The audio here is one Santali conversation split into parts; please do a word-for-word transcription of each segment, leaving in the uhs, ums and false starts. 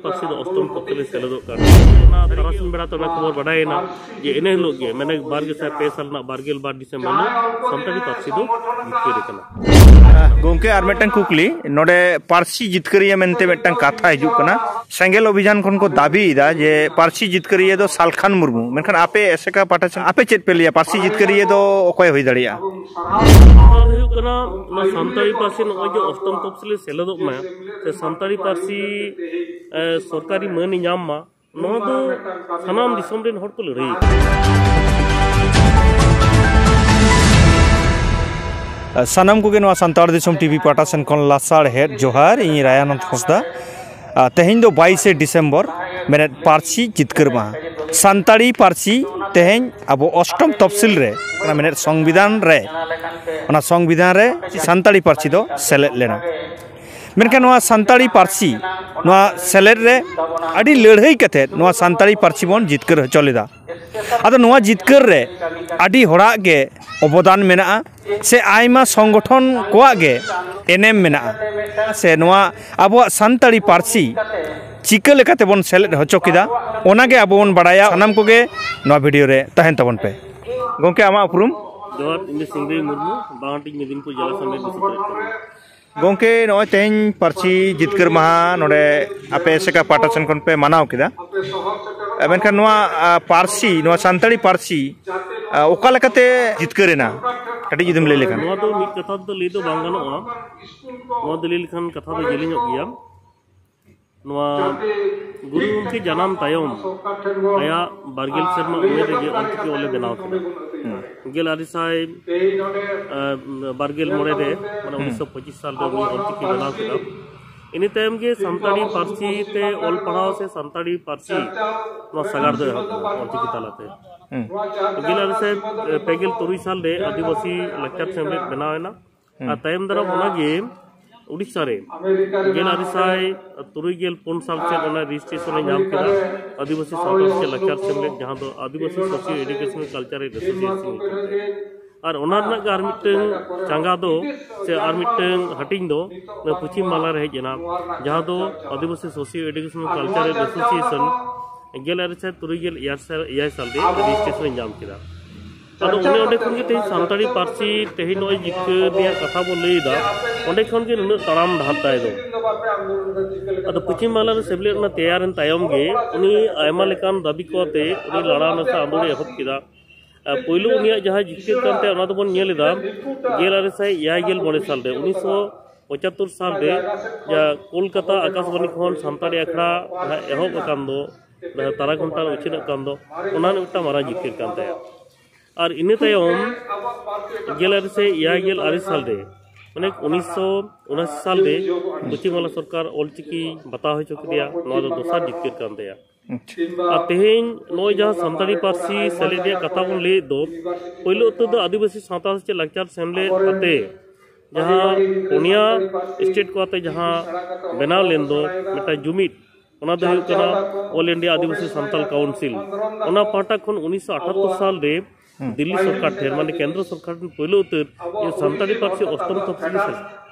ᱯᱟᱹᱨᱥᱤ ᱫᱚ ᱚᱥᱴᱚᱢ ᱛᱚᱯᱛᱮ ᱞᱮ ᱥᱮᱞᱮᱫᱚᱜ ᱠᱟᱱᱟ᱾ ᱚᱱᱟ ᱛᱟᱨᱟᱥᱤᱧ ᱵᱮᱲᱟ ᱛᱚᱵᱮ ᱠᱷᱚᱵᱚᱨ ᱵᱟᱰᱟᱭᱮᱱᱟ ᱡᱮ ᱤᱱᱟᱹ ᱦᱤᱞᱳᱜ ᱜᱮ, ᱢᱟᱱᱮ ᱵᱟᱨ ᱜᱮᱞ ᱥᱟᱭ ᱯᱮ ᱥᱟᱞ ᱨᱮᱱᱟᱜ ᱵᱟᱨ ᱜᱮᱞ ᱵᱟᱨ ᱰᱤᱥᱮᱢᱵᱚᱨ ᱦᱤᱞᱳᱜ ᱥᱟᱱᱛᱟᱲᱤ ᱯᱟᱹᱨᱥᱤ ᱫᱚ ᱡᱤᱛᱠᱟᱹᱨ ᱟᱠᱟᱱᱟ᱾ ᱜᱚᱝᱠᱮ, ᱟᱨ ᱢᱤᱫᱴᱟᱝ ᱠᱩᱠᱞᱤ, ᱱᱚᱰᱮ ᱯᱟᱹᱨᱥᱤ ᱡᱤᱛᱠᱟᱹᱨᱤᱭᱟᱹ ᱢᱮᱱᱛᱮ ᱢᱤᱫᱴᱟᱝ ᱠᱟᱛᱷᱟ ᱦᱤᱡᱩᱜ ᱠᱟᱱᱟ᱾ ᱥᱮᱸᱜᱮᱞ ᱚᱵᱷᱤᱡᱟᱱ ᱠᱷᱚᱱ ᱠᱚ ᱫᱟᱹᱵᱤᱭᱮᱫᱟ ᱡᱮ ᱯᱟᱹᱨᱥᱤ ᱡᱤᱛᱠᱟᱹᱨᱤᱭᱟᱹ ᱫᱚ ᱥᱟᱞᱠᱷᱟᱱ ᱢᱩᱨᱢᱩ, ᱢᱮᱱᱠᱷᱟᱱ ᱟᱯᱮ ᱮᱥᱮᱠᱟ ᱯᱟᱦᱴᱟ ᱥᱮᱱ ᱟᱯᱮ ᱪᱮᱫ ᱯᱮ ᱞᱟᱹᱭᱟ, ᱯᱟᱹᱨᱥᱤ ᱡᱤᱛᱠᱟᱹᱨᱤᱭᱟᱹ ᱫᱚ ᱚᱠᱚᱭ ᱦᱩᱭ ᱫᱟᱲᱮᱭᱟᱜᱼᱟ? ᱠᱟᱛᱷᱟ ᱫᱚ ᱦᱩᱭᱩᱜ ᱠᱟᱱᱟ, ᱱᱚᱣᱟ ᱥᱟᱱᱛᱟᱲᱤ ᱯᱟᱹᱨᱥᱤ ᱱᱚᱜᱼᱚᱭ ᱡᱮ ᱚᱥᱴᱚᱢ ᱛᱚᱯᱥᱤᱞ ᱨᱮ ᱥᱮᱞᱮᱫᱚᱜ ᱢᱟ, ᱥᱮ ᱥᱟᱱᱛᱟᱲᱤ ᱯᱟᱹᱨᱥᱤ ᱮ, ᱥᱚᱨᱠᱟᱨᱤ ᱢᱟᱹᱱ ᱧᱟᱢ ᱢᱟ, ᱱᱚᱣᱟ ᱫᱚ ᱥᱟᱱᱟᱢ ᱫᱤᱥᱚᱢ ᱨᱮᱱ ᱦᱚᱲ ᱠᱚ ᱞᱟᱹᱲᱦᱟᱹᱭ ᱟᱠᱟᱫᱟ᱾ ᱥᱟᱱᱟᱢ ᱠᱚᱜᱮ ᱱᱚᱣᱟ ᱥᱟᱱᱛᱟᱲ ᱫᱤᱥᱚᱢ ᱴᱤᱵᱷᱤ ᱯᱟᱦᱴᱟ ᱥᱮᱱ ᱠᱷᱚᱱ ᱞᱟᱥᱟᱲᱦᱮᱫ ᱡᱚᱦᱟᱨ᱾ ᱤᱧ ᱨᱟᱭᱟᱱᱚᱱᱫ ᱦᱟᱸᱥᱫᱟ᱾ ᱟᱨ ᱛᱮᱦᱮᱧ ᱫᱚ ᱵᱟᱭᱤᱥᱮ ᱰᱤᱥᱮᱢᱵᱚᱨ, ᱢᱮᱱᱮᱫ ᱯᱟᱹᱨᱥᱤ ᱡᱤᱛᱠᱟᱹᱨ ᱢᱟᱦᱟ᱾ ᱥᱟᱱᱛᱟᱲᱤ ᱯᱟᱹᱨᱥᱤ ᱛᱮᱦᱮᱧ ᱟᱵᱚ ᱚᱥᱴᱚᱢ ᱛᱚᱯᱥᱤᱞ ᱨᱮ, ᱚᱱᱟ ᱢᱮᱱᱮᱫ ᱥᱚᱝᱵᱤᱫᱷᱟᱱ ᱨᱮ, ᱚᱱᱟ ᱥᱚᱝᱵᱤᱫᱷᱟᱱ ᱨᱮ ᱥᱟᱱᱛᱟᱲᱤ ᱯᱟᱹᱨᱥᱤ ᱫᱚ ᱥᱮᱞᱮᱫ ᱞᱮᱱᱟ᱾ ᱢᱮᱱᱠᱷᱟᱱ ᱱᱚᱣᱟ ᱥᱟᱱᱛᱟᱲᱤ ᱯᱟᱹᱨᱥᱤ ᱱᱚᱣᱟ ᱥᱮᱞᱮᱫ ᱨᱮ ᱟᱹᱰᱤ ᱞᱟᱹᱲᱦᱟᱹᱭ ᱠᱟᱛᱮᱫ ᱱᱚᱣᱟ ᱥᱟᱱᱛᱟᱲᱤ ᱯᱟᱹᱨᱥᱤ ᱵᱚᱱ ᱡᱤᱛᱠᱟᱹᱨ ᱦᱚᱪᱚ ᱞᱮᱫᱟ᱾ ᱟᱫᱚ ᱱᱚᱣᱟ ᱡᱤᱛᱠᱟᱹᱨ ᱨᱮ ᱟᱹᱰᱤ ᱦᱚᱲᱟᱜ ᱜᱮ ᱚᱵᱚᱫᱟᱱ ᱢᱮᱱᱟᱜᱼᱟ, ᱥᱮ ᱟᱭᱢᱟ ᱥᱚᱝᱜᱚᱴᱷᱚᱱ ᱠᱚᱣᱟᱜ ᱜᱮ ᱮᱱᱮᱢ ᱢᱮᱱᱟᱜᱼᱟ, ᱥᱮ ᱱᱚᱣᱟ ᱟᱵᱚᱣᱟᱜ ᱥᱟᱱᱛᱟᱲᱤ ᱯᱟᱹᱨᱥᱤ ᱪᱤᱠᱟᱹ ᱞᱮᱠᱟᱛᱮ ᱵᱚᱱ ᱥᱮᱞᱮᱫ ᱦᱚᱪᱚ ᱠᱮᱫᱟ, ᱚᱱᱟᱜᱮ ᱟᱵᱚ ᱵᱚᱱ ᱵᱟᱲᱟᱭᱟ᱾ ᱥᱟᱱᱟᱢ ᱠᱚᱜᱮ ᱱᱚᱣᱟ ᱵᱷᱤᱰᱤᱭᱳ ᱨᱮ ᱛᱟᱦᱮᱱ ᱛᱟᱵᱚᱱ ᱯᱮ᱾ ᱜᱚᱢᱠᱮ, ᱟᱢᱟᱜ ᱩᱯᱨᱩᱢ? ᱡᱚᱦᱟᱨ, ᱤᱧ ᱫᱚ ᱥᱤᱝᱨᱟᱹᱭ ᱢᱩᱨᱢᱩ, ᱵᱟᱜᱟᱱᱴᱤᱡ ᱢᱮᱫᱤᱱᱯᱩᱨ ᱡᱮᱞᱟ ᱥᱟᱢᱮᱛ ᱥᱮᱠᱨᱮᱴᱟᱨᱤ᱾ ᱜᱚᱢᱠᱮ, ᱱᱚᱜᱼᱚᱭ ᱛᱮᱦᱮᱧ ᱯᱟᱹᱨᱥᱤ ᱡᱤᱛᱠᱟᱹᱨ ᱢᱟᱦᱟ ᱱᱚᱰᱮ ᱟᱯᱮ ᱮᱥᱮᱠᱟ ᱯᱟᱦᱴᱟ ᱥᱮᱱ ᱠᱷᱚᱱ ᱯᱮ ᱢᱟᱱᱟᱣ ᱠᱮᱫᱟ, ᱢᱮᱱᱠᱷᱟᱱ ᱱᱚᱣᱟ ᱟ, ᱯᱟᱹᱨᱥᱤ, ᱱᱚᱣᱟ ᱥᱟᱱᱛᱟᱲᱤ ᱯᱟᱹᱨᱥᱤ ᱟ, ᱚᱠᱟ ᱞᱮᱠᱟᱛᱮ ᱡᱤᱛᱠᱟᱹᱨ ᱮᱱᱟ, ᱠᱟᱹᱴᱤᱡ ᱡᱩᱫᱤᱢ ᱞᱟᱹᱭ ᱞᱮᱠᱷᱟᱱ? ᱱᱚᱣᱟ ᱫᱚ ᱢᱤᱫ ᱠᱟᱛᱷᱟ ᱛᱮᱫᱚ ᱞᱟᱹᱭ ᱫᱚ ᱵᱟᱝ ᱜᱟᱱᱚᱜᱼᱟ, ᱱᱚᱣᱟ ᱫᱚ ᱞᱟᱹᱭ ᱞᱮᱠᱷᱟᱱ ᱠᱟᱛᱷᱟ ᱫᱚ ᱡᱮᱞᱮᱧᱚᱜ ᱜᱮᱭᱟ᱾ ᱱᱚᱣᱟ ᱜᱩᱨᱩ ᱜᱚᱢᱠᱮ ᱡᱟᱱᱟᱢ ᱛᱟᱭᱚᱢ ᱟᱭᱟᱜ ᱵᱟᱨᱜᱮᱞ ᱥᱮᱨᱢᱟ ᱩᱢᱮᱨ ᱨᱮᱜᱮ ᱚᱞᱪᱤᱠᱤ ᱚᱞᱮ ᱵᱮᱱᱟᱣ ᱠᱮᱫᱟ᱾ ᱜᱮᱞ ᱟᱨᱮ ᱥᱟᱭ ᱵᱟᱨᱜᱮᱞ ᱢᱚᱬᱮ ᱨᱮ, ᱢᱟᱱᱮ ᱩᱱᱤᱥᱥᱚ ᱯᱚᱸᱪᱤᱥ ᱥᱟᱞ ᱨᱮ ᱩᱱᱤ ᱚᱞᱪᱤᱠᱤ ᱵᱮᱱᱟᱣ ᱠᱮᱫᱟ᱾ ᱤᱱᱟᱹ ᱛᱟᱭᱚᱢ ᱜᱮ ᱥᱟᱱᱛᱟᱲᱤ ᱯᱟᱹᱨᱥᱤ ᱛᱮ ᱚᱞ ᱯᱟᱲᱦᱟᱣ ᱥᱮ ᱥᱟᱱᱛᱟᱲᱤ ᱯᱟᱹᱨᱥᱤ ᱱᱚᱣᱟ ᱥᱟᱜᱟᱲ ᱫᱚ ᱮᱦᱚᱵ ᱞᱮᱱᱟ ᱚᱞᱪᱤᱠᱤ ᱛᱟᱞᱟᱛᱮ᱾ ᱜᱮᱞ ᱟᱨᱮ ᱥᱟᱭ ᱯᱮ ᱜᱮᱞ ᱛᱩᱨᱩᱭ ᱥᱟᱞ ᱨᱮ ᱟᱹᱫᱤᱵᱟᱹᱥᱤ ᱞᱟᱠᱪᱟᱨ ᱥᱮᱢᱞᱮᱫ ᱵᱮᱱᱟᱣ ᱮᱱᱟ᱾ ᱟᱨ ᱛᱟᱭᱚᱢ ᱫᱟᱨᱟᱢ ᱚᱱᱟᱜᱮ ᱩᱲᱤᱥᱥᱟ ᱨᱮ ᱜᱮᱞ ᱟᱨᱮ ᱥᱟᱭ ᱛᱩᱨᱩᱭ ᱜᱮᱞ ᱯᱩᱱ ᱥᱟᱞ ᱥᱮᱫ ᱚᱱᱟ ᱨᱮᱡᱤᱥᱴᱨᱮᱥᱚᱱ ᱮ ᱧᱟᱢ ᱠᱮᱫᱟ᱾ ᱟᱹᱫᱤᱵᱟᱹᱥᱤ ᱥᱟᱶᱛᱟ ᱥᱮᱪᱮᱫ ᱞᱟᱠᱪᱟᱨ ᱥᱮᱢᱞᱮᱫ, ᱡᱟᱦᱟᱸ ᱫᱚ ᱟᱹᱫᱤᱵᱟᱹᱥᱤ ᱥᱳᱥᱤᱭᱳ ᱮᱰᱩᱠᱮᱥᱚᱱ ᱠᱟᱞᱪᱟᱨᱟᱞ ᱮᱥᱳᱥᱤᱭᱮᱥᱚᱱ ᱧᱩᱛᱩᱢ ᱛᱮ᱾ ᱟᱨ ᱚᱱᱟ ᱨᱮᱱᱟᱜ ᱜᱮ ᱟᱨ ᱢᱤᱫᱴᱟᱝ ᱪᱟᱸᱜᱟ ᱫᱚ ᱥᱮ ᱟᱨ ᱢᱤᱫᱴᱟᱝ ᱦᱟᱹᱴᱤᱧ ᱫᱚ ᱱᱚᱣᱟ ᱯᱚᱪᱷᱤᱢ ᱵᱟᱝᱞᱟ ᱨᱮ ᱦᱮᱡ ᱮᱱᱟ, ᱡᱟᱦᱟᱸ ᱫᱚ ᱟᱹᱫᱤᱵᱟᱹᱥᱤ ᱥᱳᱥᱤᱭᱳ ᱮᱰᱩᱠᱮᱥᱚᱱᱟᱞ ᱠᱟᱞᱪᱟᱨᱟᱞ ᱮᱥᱳᱥᱤᱭᱮᱥᱚᱱ ᱜᱮᱞ ᱟᱨᱮ ᱥᱟᱭ ᱛᱩᱨᱩᱭ ᱜᱮᱞ ᱮᱭᱟᱭ ᱥᱟᱞ ᱮᱭᱟᱭ ᱥᱟᱞ ᱨᱮ ᱨᱮᱡᱤᱥᱴᱨᱮᱥᱚᱱ ᱮ ᱧᱟᱢ ᱠᱮᱫᱟ᱾ ᱟᱫᱚ ᱚᱱᱮ ᱚᱸᱰᱮ ᱠᱷᱚᱱ ᱜᱮ ᱛᱮᱦᱮᱧ ᱥᱟᱱᱛᱟᱲᱤ ᱯᱟᱹᱨᱥᱤ ᱛᱮᱦᱮᱧ ᱱᱚᱜᱼᱚᱭ ᱡᱤᱛᱠᱟᱹᱨ ᱨᱮᱭᱟᱜ ᱠᱟᱛᱷᱟ ᱵᱚᱱ ᱞᱟᱹᱭ ᱮᱫᱟ, ᱚᱸᱰᱮ ᱠᱷᱚᱱ ᱜᱮ ᱱᱩᱱᱟᱹᱜ ᱛᱟᱲᱟᱢ ᱰᱟᱦᱟᱨ ᱛᱟᱭ ᱫᱚ᱾ ᱟᱫᱚ ᱯᱚᱪᱷᱤᱢ ᱵᱟᱝᱞᱟ ᱨᱮ ᱥᱮᱢᱞᱮᱫ ᱨᱮᱱᱟᱜ ᱛᱮᱭᱟᱨᱮᱱ ᱛᱟᱭᱚᱢ ᱜᱮ ᱩᱱᱤ ᱟᱭᱢᱟ ᱞᱮᱠᱟᱱ ᱫᱟᱹᱵᱤ ᱠᱚ ᱟᱛᱮ ᱩᱱᱤ ᱞᱟᱲᱟᱣ ᱱᱟᱥᱟ ᱟᱸᱫᱳᱲ ᱮ ᱮᱦᱚᱵ ᱠᱮᱫᱟ᱾ ᱟᱨ ᱯᱳᱭᱞᱳ ᱩᱱᱤᱭᱟᱜ ᱡᱟᱦᱟᱸ ᱡᱤᱛᱠᱟᱹᱨ ᱠᱟᱱ ᱛᱟᱭᱟ ᱚᱱᱟ ᱫᱚᱵᱚᱱ ᱧᱮᱞ ᱮᱫᱟ ᱜᱮᱞ ᱟᱨᱮ ᱥᱟᱭ ᱮᱭᱟᱭ ᱜᱮᱞ ᱢᱚᱬᱮ ᱥᱟᱞ ᱨᱮ, ᱩᱱᱤᱥᱥᱚ ᱯᱚᱸᱪᱟᱛᱛᱳᱨ ᱥᱟᱞ ᱨᱮ ᱡᱟᱦᱟᱸ ᱠᱳᱞᱠᱟᱛᱟ ᱟᱠᱟᱥᱵᱟণᱤ ᱠᱷᱚᱱ ᱥᱟᱱᱛᱟᱲᱤ ᱟᱠᱷᱲᱟ ᱡᱟᱦᱟᱸ ᱮᱦᱚᱵ ᱟᱠᱟᱱ ᱫᱚ, ᱡᱟᱦᱟᱸ ᱛᱟᱨᱟ ᱜᱷᱚᱱᱴᱟ ᱩᱪᱷᱟᱹᱱᱚᱜ ᱠᱟᱱ ᱫᱚ, ᱚᱱᱟ ᱢᱤᱫᱴᱟᱝ ᱢᱟᱨᱟᱝ ᱡᱤᱛᱠᱟᱹᱨ ᱠᱟᱱ ᱛᱟᱭᱟ᱾ ᱟᱨ ᱤᱱᱟᱹ ᱛᱟᱭᱚᱢ ᱜᱮᱞ ᱟᱨᱮ ᱥᱟᱭ ᱮᱭᱟᱭ ᱜᱮᱞ ᱟᱨᱮ ᱥᱟᱞ ᱨᱮ, ᱢᱟᱱᱮ ᱩᱱᱤᱥᱥᱚ ᱩᱱᱟᱥᱤ ᱥᱟᱞ ᱨᱮ ᱯᱚᱪᱷᱤᱢ ᱵᱟᱝᱞᱟ ᱥᱚᱨᱠᱟᱨ ᱚᱞᱪᱤᱠᱤ ᱵᱟᱛᱟᱣ ᱦᱚᱪᱚ ᱠᱮᱫᱮᱭᱟ, ᱱᱚᱣᱟ ᱫᱚ ᱫᱚᱥᱟᱨ ᱡᱤᱛᱠᱟᱹᱨ ᱠᱟᱱ ᱛᱟᱭᱟ᱾ ᱟᱪᱪᱷᱟ᱾ ᱟᱨ ᱛᱮᱦᱮᱧ ᱱᱚᱜᱼᱚᱭ ᱡᱟᱦᱟᱸ ᱥᱟᱱᱛᱟᱲᱤ ᱯᱟᱹᱨᱥᱤ ᱥᱮᱞᱮᱫ ᱨᱮᱭᱟᱜ ᱠᱟᱛᱷᱟ ᱵᱚᱱ ᱞᱟᱹᱭᱮᱫ ᱫᱚ, ᱯᱳᱭᱞᱳ ᱩᱛᱟᱹᱨ ᱫᱚ ᱟᱹᱫᱤᱵᱟᱹᱥᱤ ᱥᱟᱶᱛᱟ ᱥᱮᱪᱮᱫ ᱞᱟᱠᱪᱟᱨ ᱥᱮᱢᱞᱮᱫ ᱟᱛᱮ ᱡᱟᱦᱟᱸ ᱯᱩᱱᱭᱟ ᱥᱴᱮᱴ ᱠᱚ ᱟᱛᱮ ᱡᱟᱦᱟᱸ ᱵᱮᱱᱟᱣ ᱞᱮᱱ ᱫᱚ ᱢᱤᱫᱴᱟᱝ ᱡᱩᱢᱤᱫ, ᱚᱱᱟ ᱫᱚ ᱦᱩᱭᱩᱜ ᱠᱟᱱᱟ ᱚᱞ ᱤᱱᱰᱤᱭᱟ ᱟᱹᱫᱤᱵᱟᱹᱥᱤ ᱥᱟᱱᱛᱟᱞ ᱠᱟᱣᱩᱱᱥᱤᱞ, ᱚᱱᱟ ᱯᱟᱦᱴᱟ ᱠᱷᱚᱱ ᱩᱱᱤᱥᱥᱚ ᱟᱴᱷᱟᱛᱛᱳᱨ ᱥᱟᱞ ᱨᱮ ᱦᱩᱸ᱾ ᱫᱤᱞᱞᱤ ᱥᱚᱨᱠᱟᱨ ᱴᱷᱮᱱ, ᱢᱟᱱᱮ ᱠᱮᱱᱫᱨᱚ ᱥᱚᱨᱠᱟᱨ ᱴᱷᱮᱱ ᱯᱳᱭᱞᱳ ᱩᱛᱟᱹᱨ ᱤᱧ ᱥᱟᱱᱛᱟᱲᱤ ᱯᱟᱹᱨᱥᱤ ᱚᱥᱴᱚᱢ ᱛᱚᱯᱥᱤᱞ ᱨᱮ ᱥᱮ-,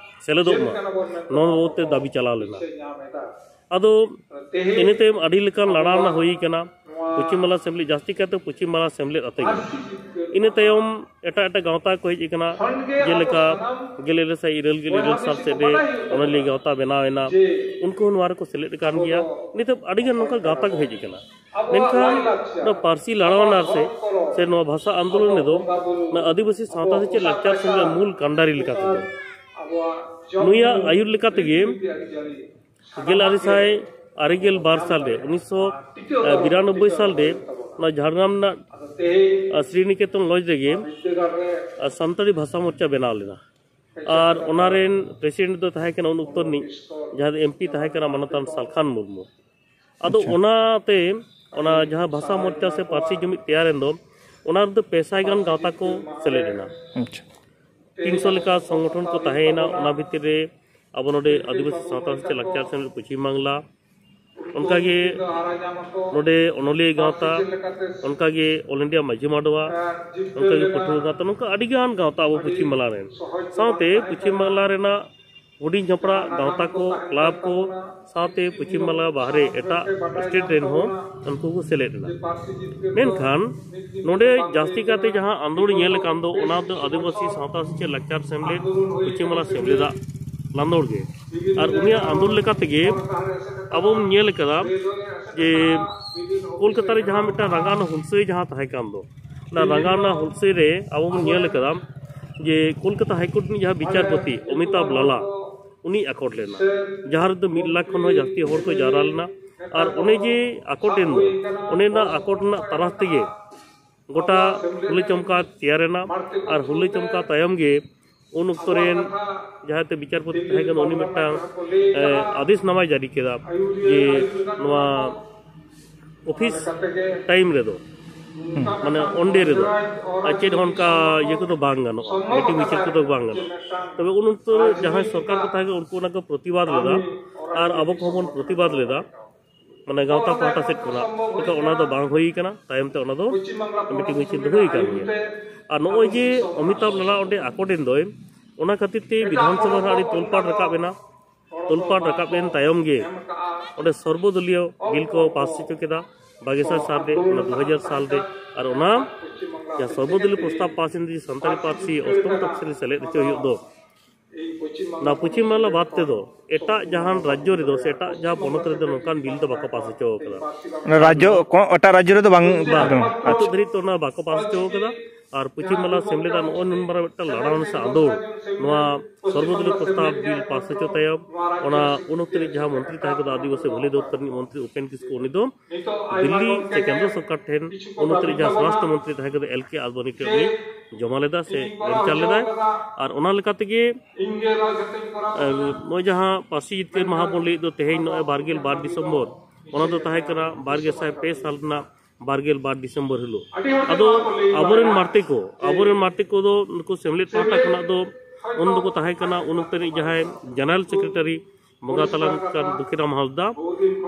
ᱥᱮᱞᱮᱫᱚᱜ ᱢᱟ, ᱱᱚᱣᱟ ᱵᱟᱵᱚᱫ ᱛᱮ ᱫᱟᱹᱵᱤ ᱪᱟᱞᱟᱣ ᱞᱮᱱᱟ᱾ ᱟᱫᱚ ᱤᱱᱟᱹ ᱛᱟᱭᱚᱢ ᱟᱹᱰᱤ ᱞᱮᱠᱟᱱ ᱞᱟᱲᱟᱣᱱᱟ ᱦᱩᱭ ᱠᱟᱱᱟ, ᱯᱚᱪᱷᱤᱢ ᱵᱟᱝᱞᱟ ᱥᱮᱢᱞᱮᱫ, ᱡᱟᱹᱥᱛᱤ ᱠᱟᱭᱛᱮ ᱯᱚᱪᱷᱤᱢ ᱵᱟᱝᱞᱟ ᱥᱮᱢᱞᱮᱫ ᱟᱛᱮ ᱜᱮ᱾ ᱤᱱᱟᱹ ᱛᱟᱭᱚᱢ ᱮᱴᱟᱜ ᱮᱴᱟᱜ ᱜᱟᱶᱛᱟ ᱠᱚ ᱦᱮᱡ ᱟᱠᱟᱱᱟ, ᱡᱮᱞᱮᱠᱟ ᱜᱮᱞ ᱤᱨᱟᱹᱞ ᱥᱟᱭ ᱤᱨᱟᱹᱞ ᱜᱮᱞ ᱤᱨᱟᱹᱞ ᱥᱟᱞ ᱥᱮᱫ ᱨᱮ ᱚᱱᱚᱞᱤᱭᱟᱹ ᱜᱟᱶᱛᱟ ᱵᱮᱱᱟᱣ ᱮᱱᱟ, ᱩᱱᱠᱩ ᱦᱚᱸ ᱱᱚᱣᱟ ᱨᱮᱠᱚ ᱥᱮᱞᱮᱫ ᱟᱠᱟᱱ ᱜᱮᱭᱟ᱾ ᱱᱤᱛᱚᱜ ᱟᱹᱰᱤᱜᱟᱱ ᱱᱚᱝᱠᱟ ᱜᱟᱶᱛᱟ ᱠᱚ ᱦᱮᱡ ᱟᱠᱟᱱᱟ᱾ ᱢᱮᱱᱠᱷᱟᱱ ᱱᱚᱣᱟ ᱯᱟᱹᱨᱥᱤ ᱞᱟᱲᱟᱣᱱᱟ ᱥᱮ, ᱥᱮ ᱱᱚᱣᱟ ᱵᱷᱟᱥᱟ ᱟᱱᱫᱳᱞᱚᱱ ᱨᱮᱫᱚ ᱚᱱᱟ ᱟᱹᱫᱤᱵᱟᱹᱥᱤ ᱥᱟᱶᱛᱟ ᱥᱮᱪᱮᱫ ᱞᱟᱠᱪᱟᱨ ᱥᱮᱢᱞᱮᱫ ᱢᱩᱞ ᱠᱟᱱᱰᱟᱨᱤ ᱞᱮᱠᱟ ᱛᱮᱫᱚ ᱱᱩᱭᱟᱜ ᱟᱹᱭᱩᱨ ᱞᱮᱠᱟ ᱛᱮᱜᱮ ᱜᱮᱞ ᱟᱨᱮ ᱥᱟᱭ ᱟᱨᱮ ᱜᱮᱞ ᱵᱟᱨ ᱥᱟᱞ ᱨᱮ, ᱩᱱᱤᱥᱥᱚ ᱵᱤᱨᱟᱱᱚᱵᱵᱳᱭ ᱥᱟᱞ ᱨᱮ ᱚᱱᱟ ᱡᱷᱟᱲᱜᱨᱟᱢ ᱨᱮᱱᱟᱜ ᱥᱨᱤᱱᱤᱠᱮᱛᱚᱱ ᱞᱚᱡᱽ ᱨᱮᱜᱮ ᱥᱟᱱᱛᱟᱲᱤ ᱵᱷᱟᱥᱟ ᱢᱳᱨᱪᱟ ᱵᱮᱱᱟᱣ ᱞᱮᱱᱟ᱾ ᱟᱨ ᱚᱱᱟ ᱨᱮᱱ ᱯᱨᱮᱥᱤᱰᱮᱱᱴ ᱫᱚ ᱛᱟᱦᱮᱸ ᱠᱟᱱᱟ ᱩᱱ ᱚᱠᱛᱚ ᱨᱤᱱᱤᱡ ᱡᱟᱦᱟᱸᱭ ᱫᱚ ᱮᱢ ᱯᱤ ᱛᱟᱦᱮᱸ ᱠᱟᱱᱟ, ᱢᱟᱱᱚᱛᱟᱱ ᱥᱟᱞᱠᱷᱟᱱ ᱢᱩᱨᱢᱩ᱾ ᱟᱫᱚ ᱟᱪᱪᱷᱟ᱾ ᱚᱱᱟᱛᱮ ᱚᱱᱟ ᱡᱟᱦᱟᱸ ᱵᱷᱟᱥᱟ ᱢᱳᱨᱪᱟ ᱥᱮ ᱯᱟᱹᱨᱥᱤ ᱡᱩᱢᱤᱫ ᱛᱮᱭᱟᱨᱮᱱ ᱫᱚ, ᱚᱱᱟ ᱨᱮᱫᱚ ᱯᱮ ᱥᱟᱭ ᱜᱟᱱ ᱜᱟᱶᱛᱟ ᱠᱚ ᱥᱮᱞᱮᱫ ᱮᱱᱟ᱾ ᱟᱪᱪᱷᱟ᱾ ᱛᱤᱱᱥᱚ ᱞᱮᱠᱟ ᱥᱚᱝᱜᱚᱴᱷᱚᱱ ᱠᱚ ᱛᱟᱦᱮᱸᱭᱮᱱᱟ᱾ ᱚᱱᱟ ᱵᱷᱤᱛᱤᱨ ᱨᱮ ᱟᱵᱚ ᱱᱚᱰᱮ ᱟᱹᱫᱤᱵᱟᱹᱥᱤ ᱥᱟᱶᱛᱟ ᱥᱮᱪᱮᱫ ᱞᱟᱠᱪᱟᱨ ᱥᱮᱢᱞᱮᱫ ᱯᱚᱪᱷᱤᱢ ᱵᱟᱝᱞᱟ, ᱚᱱᱠᱟᱜᱮ ᱱᱚᱰᱮ ᱚᱱᱚᱞᱤᱭᱟᱹ ᱜᱟᱶᱛᱟ, ᱚᱱᱠᱟᱜᱮ ᱚᱞ ᱤᱱᱰᱤᱭᱟ ᱢᱟᱹᱡᱷᱤ ᱢᱟᱰᱣᱟ, ᱚᱱᱠᱟᱜᱮ ᱯᱟᱹᱴᱷᱩᱣᱟᱹ ᱜᱟᱶᱛᱟ, ᱱᱚᱝᱠᱟ ᱟᱹᱰᱤᱜᱟᱱ ᱜᱟᱶᱛᱟ ᱟᱵᱚ ᱯᱚᱪᱷᱤᱢ ᱵᱟᱝᱞᱟ ᱨᱮᱱ᱾ ᱥᱟᱶᱛᱮ ᱯᱚᱪᱷᱤᱢ ᱵᱟᱝᱞᱟ ᱨᱮᱱᱟᱜ ᱦᱩᱰᱤᱧ ᱦᱟᱯᱲᱟᱜ ᱜᱟᱶᱛᱟ ᱠᱚ, ᱠᱞᱟᱵᱽ ᱠᱚ, ᱥᱟᱶᱛᱮ ᱯᱚᱪᱷᱤᱢ ᱵᱟᱝᱞᱟ ᱵᱟᱦᱨᱮ ᱮᱴᱟᱜ ᱥᱴᱮᱴ ᱨᱮᱱ ᱦᱚᱸ ᱩᱱᱠᱩ ᱠᱚ ᱥᱮᱞᱮᱫ ᱮᱱᱟ᱾ ᱢᱮᱱᱠᱷᱟᱱ ᱱᱚᱰᱮ ᱡᱟᱹᱥᱛᱤ ᱠᱟᱛᱮ ᱡᱟᱦᱟᱸ ᱟᱸᱫᱳᱲ ᱧᱮᱞ ᱟᱠᱟᱱ ᱫᱚ, ᱚᱱᱟ ᱫᱚ ᱟᱹᱫᱤᱵᱟᱹᱥᱤ ᱥᱟᱶᱛᱟ ᱥᱮᱪᱮᱫ ᱞᱟᱠᱪᱟᱨ ᱥᱮᱢᱞᱮᱫ, ᱯᱚᱪᱷᱤᱢ ᱵᱟᱝᱞᱟ ᱥᱮᱢᱞᱮᱫᱟᱜ ᱞᱟᱸᱫᱚᱲ ᱜᱮ᱾ ᱟᱨ ᱩᱱᱤᱭᱟᱜ ᱟᱸᱫᱳᱲ ᱞᱮᱠᱟ ᱛᱮᱜᱮ ᱟᱵᱚ ᱵᱚᱱ ᱧᱮᱞ ᱟᱠᱟᱫᱟ ᱡᱮ ᱠᱳᱞᱠᱟᱛᱟ ᱨᱮ ᱡᱟᱦᱟᱸ ᱢᱤᱫᱴᱟᱝ ᱨᱟᱸᱜᱟᱣᱱᱟ ᱦᱩᱞᱥᱟᱹᱭ ᱡᱟᱦᱟᱸ ᱛᱟᱦᱮᱸ ᱠᱟᱱ ᱫᱚ, ᱚᱱᱟ ᱨᱟᱸᱜᱟᱣᱱᱟ ᱦᱩᱞᱥᱟᱹᱭ ᱨᱮ ᱟᱵᱚ ᱵᱚᱱ ᱧᱮᱞ ᱟᱠᱟᱫᱟ ᱡᱮ ᱠᱳᱞᱠᱟᱛᱟ ᱦᱟᱭᱠᱳᱨᱴ ᱨᱤᱱᱤᱡ ᱡᱟᱦᱟᱸ ᱵᱤᱪᱟᱨᱯᱚᱛᱤ ᱚᱢᱤᱛᱟᱵᱷ ᱞᱟᱞᱟ, ᱩᱱᱤ ᱟᱠᱚᱴ ᱞᱮᱱᱟ, ᱡᱟᱦᱟᱸ ᱨᱮᱫᱚ ᱢᱤᱫ ᱞᱟᱠᱷ ᱠᱷᱚᱱ ᱦᱚᱸ ᱡᱟᱹᱥᱛᱤ ᱦᱚᱲ ᱠᱚ ᱡᱟᱣᱨᱟ ᱞᱮᱱᱟ᱾ ᱟᱨ ᱚᱱᱮ ᱡᱮ ᱟᱠᱚᱴ ᱮᱱ ᱫᱚ, ᱚᱱᱮ ᱚᱱᱟ ᱟᱠᱚᱴ ᱨᱮᱱᱟᱜ ᱛᱟᱨᱟᱥ ᱛᱮᱜᱮ ᱜᱚᱴᱟ ᱦᱩᱞᱟᱹ ᱪᱚᱢᱠᱟ ᱛᱮᱭᱟᱨ ᱮᱱᱟ᱾ ᱟᱨ ᱦᱩᱞᱟᱹ ᱪᱚᱢᱠᱟ ᱛᱟᱭᱚᱢ ᱜᱮ ᱩᱱ ᱚᱠᱛᱚ ᱨᱮᱱ ᱡᱟᱦᱟᱸᱭ ᱛᱮ ᱵᱤᱪᱟᱨᱯᱚᱛᱤ ᱛᱟᱦᱮᱸ ᱠᱟᱱᱟ, ᱩᱱᱤ ᱢᱤᱫᱴᱟᱝ, ᱮ, ᱟᱫᱮᱥ ᱱᱟᱢᱟᱭ ᱡᱟᱹᱨᱤ ᱠᱮᱫᱟ ᱡᱮ ᱱᱚᱣᱟ ᱚᱯᱷᱤᱥ ᱴᱟᱭᱤᱢ ᱨᱮᱫᱚ, ᱢᱟᱱᱮ ᱚᱱᱰᱮ ᱨᱮᱫᱚ ᱟᱨ ᱪᱮᱫ ᱦᱚᱸ ᱚᱱᱠᱟ ᱤᱭᱟᱹ ᱠᱚᱫᱚ ᱵᱟᱝ ᱜᱟᱱᱚᱜᱼᱟ, ᱢᱤᱴᱤᱝ ᱢᱤᱪᱷᱤᱞ ᱠᱚᱫᱚ ᱵᱟᱝ ᱜᱟᱱᱚᱜᱼᱟ᱾ ᱛᱚᱵᱮ ᱩᱱ ᱚᱠᱛᱚ ᱡᱟᱦᱟᱸᱭ ᱥᱚᱨᱠᱟᱨ ᱠᱚ ᱛᱟᱦᱮᱸ ᱠᱟᱱᱟ, ᱩᱱᱠᱩ ᱚᱱᱟ ᱠᱚ ᱯᱨᱚᱛᱤᱵᱟᱫ ᱞᱮᱫᱟ ᱟᱨ ᱟᱵᱚ ᱠᱚᱦᱚᱸ ᱵᱚᱱ ᱯᱨᱚᱛᱤᱵᱟᱫ ᱞᱮᱫᱟ, ᱢᱟᱱᱮ ᱜᱟᱶᱛᱟ ᱯᱟᱦᱴᱟ ᱥᱮᱫ ᱠᱷᱚᱱᱟᱜ᱾ ᱢᱮᱱᱠᱷᱟᱱ ᱚᱱᱟ ᱫᱚ ᱵᱟᱝ ᱦᱩᱭ ᱠᱟᱱᱟ, ᱛᱟᱭᱚᱢ ᱛᱮ ᱚᱱᱟ ᱫᱚ ᱢᱤᱴᱤᱝ ᱢᱤᱪᱷᱤᱞ ᱫᱚ ᱦᱩᱭ ᱠᱟᱱ ᱜᱮᱭᱟ᱾ ᱟᱨ ᱱᱚᱜᱼᱚᱭ ᱡᱮ ᱚᱢᱤᱛᱟᱵᱷ ᱞᱟᱞᱟ ᱚᱸᱰᱮ ᱟᱠᱚᱴ ᱮᱱ ᱫᱚᱭ, ᱚᱱᱟ ᱠᱷᱟᱹᱛᱤᱨ ᱛᱮ ᱵᱤᱫᱷᱟᱱ ᱥᱚᱵᱷᱟ ᱨᱮ ᱟᱹᱰᱤ ᱛᱚᱞᱯᱟᱲ ᱨᱟᱠᱟᱵ ᱮᱱᱟ᱾ ᱛᱚᱞᱯᱟᱲ ᱨᱟᱠᱟᱵ ᱮᱱ ᱛᱟᱭᱚᱢ ᱜᱮ ᱚᱸᱰᱮ ᱥᱚᱨᱵᱚᱫᱚᱞᱤᱭᱚ ᱵᱤᱞ ᱠᱚ ᱯᱟᱥ ᱦᱚᱪᱚ ᱠᱮᱫᱟ ᱵᱟᱜᱮ ᱥᱟᱭ ᱥᱟᱞ ᱨᱮ, ᱚᱱᱟ ᱫᱩ ᱦᱟᱡᱟᱨ ᱥᱟᱞ ᱨᱮ᱾ ᱟᱨ ᱚᱱᱟ ᱡᱟᱦᱟᱸ ᱥᱚᱨᱵᱚᱫᱚᱞᱤᱭᱚ ᱯᱨᱚᱥᱛᱟᱵ ᱯᱟᱥ ᱮᱱ ᱡᱮ ᱥᱟᱱᱛᱟᱲᱤ ᱯᱟᱹᱨᱥᱤ ᱚᱥᱴᱚᱢ ᱛᱚᱯᱥᱤᱞ ᱨᱮ ᱥᱮᱞᱮᱫ ᱦᱚᱪᱚ ᱦᱩᱭᱩᱜ ᱫᱚ, ᱚᱱᱟ ᱯᱚᱪᱷᱤᱢ ᱵᱟᱝᱞᱟ ᱵᱟᱫ ᱛᱮᱫᱚ ᱮᱴᱟᱜ ᱡᱟᱦᱟᱱ ᱨᱟᱡᱽᱡᱚ ᱨᱮᱫᱚ ᱥᱮ ᱮᱴᱟᱜ ᱡᱟᱦᱟᱸ ᱯᱚᱱᱚᱛ ᱨᱮᱫᱚ ᱱᱚᱝᱠᱟᱱ ᱵᱤᱞ ᱫᱚ ᱵᱟᱠᱚ ᱯᱟᱥ ᱦᱚᱪᱚ ᱟᱠᱟᱫᱟ᱾ ᱚᱱᱟ ᱨᱟᱡᱽᱡᱚ ᱠᱚ, ᱮᱴᱟᱜ ᱨᱟᱡᱽᱡᱚ ᱨᱮᱫᱚ ᱵᱟᱝ? ᱵᱟᱝ, ᱵᱟᱝ᱾ ᱱᱤᱛᱚᱜ ᱫᱷᱟᱹᱨᱤᱡ ᱛᱮ ᱚᱱᱟ ᱵᱟᱠᱚ ᱯᱟᱥ ᱦᱚᱪᱚ ᱟᱠᱟᱫᱟ᱾ ᱟᱨ ᱯᱚᱪᱷᱤᱢ ᱵᱟᱝᱞᱟ ᱥᱮᱢᱞᱮᱫ ᱱᱚᱜᱼᱚᱭ ᱱᱩᱱ ᱢᱟᱨᱟᱝ ᱢᱤᱫᱴᱟᱝ ᱞᱟᱲᱟᱣ ᱥᱮ ᱟᱸᱫᱳᱲ, ᱱᱚᱣᱟ ᱥᱚᱨᱵᱚᱫᱚᱞᱤᱭᱚ ᱯᱨᱚᱥᱛᱟᱵ ᱵᱤᱞ ᱯᱟᱥ ᱦᱚᱪᱚ ᱛᱟᱭᱚᱢ, ᱚᱱᱟ ᱩᱱ ᱚᱠᱛᱚ ᱨᱮ ᱡᱟᱦᱟᱸ ᱢᱚᱱᱛᱨᱤ ᱛᱟᱦᱮᱸ ᱠᱟᱱᱟ, ᱟᱹᱫᱤᱵᱟᱹᱥᱤ ᱵᱷᱟᱹᱞᱟᱹᱭ ᱫᱚᱯᱛᱚᱨ ᱨᱤᱱᱤᱡ ᱢᱚᱱᱛᱨᱤ ᱩᱯᱮᱱ ᱠᱤᱥᱠᱩ, ᱩᱱᱤ ᱫᱚ ᱫᱤᱞᱞᱤ ᱥᱮ ᱠᱮᱱᱫᱨᱚ ᱥᱚᱨᱠᱟᱨ ᱴᱷᱮᱱ ᱩᱱ ᱚᱠᱛᱚ ᱨᱮ ᱡᱟᱦᱟᱸ ᱥᱚᱨᱟᱥᱴᱨᱚ ᱢᱚᱱᱛᱨᱤ ᱛᱟᱦᱮᱸ ᱠᱟᱱᱟ, ᱮᱞ ᱠᱮ ᱟᱫᱵᱟᱱᱤ ᱴᱷᱮᱱ ᱩᱱᱤ ᱡᱚᱢᱟ ᱞᱮᱫᱟ ᱥᱮ ᱵᱮᱱᱪᱟᱨ ᱞᱮᱫᱟᱭ᱾ ᱟᱨ ᱚᱱᱟ ᱞᱮᱠᱟ ᱛᱮᱜᱮ, ᱮ, ᱱᱚᱜᱼᱚᱭ ᱡᱟᱦᱟᱸ ᱯᱟᱹᱨᱥᱤ ᱡᱤᱛᱠᱟᱹᱨ ᱢᱟᱦᱟ ᱵᱚᱱ ᱞᱟᱹᱭᱮᱫ ᱫᱚ ᱛᱮᱦᱮᱧ, ᱱᱚᱜᱼᱚᱭ ᱵᱟᱨ ᱜᱮᱞ ᱵᱟᱨ ᱰᱤᱥᱮᱢᱵᱚᱨ, ᱚᱱᱟ ᱫᱚ ᱛᱟᱦᱮᱸ ᱠᱟᱱᱟ ᱵᱟᱨ ᱜᱮᱥᱟᱭ ᱯᱮ ᱥᱟᱞ ᱨᱮᱱᱟᱜ ᱵᱟᱨ ᱜᱮᱞ ᱵᱟᱨ ᱰᱤᱥᱮᱢᱵᱚᱨ ᱦᱤᱞᱳᱜ᱾ ᱟᱫᱚ ᱟᱵᱚᱨᱮᱱ ᱢᱟᱨᱛᱮ ᱠᱚ, ᱟᱵᱚᱨᱮᱱ ᱢᱟᱨᱛᱮ ᱠᱚᱫᱚ ᱱᱩᱠᱩ ᱥᱮᱢᱞᱮᱫ ᱯᱟᱦᱴᱟ ᱠᱷᱚᱱᱟᱜ ᱫᱚ ᱩᱱ ᱫᱚᱠᱚ ᱛᱟᱦᱮᱸ ᱠᱟᱱᱟ, ᱩᱱ ᱚᱠᱛᱚ ᱨᱤᱱᱤᱡ ᱡᱟᱦᱟᱸᱭ ᱡᱮᱱᱟᱨᱮᱞ ᱥᱮᱠᱨᱮᱴᱟᱨᱤ ᱵᱚᱸᱜᱟ ᱛᱟᱞᱟ ᱠᱟᱱ ᱫᱩᱠᱷᱤᱨᱟᱢ ᱦᱟᱸᱥᱫᱟ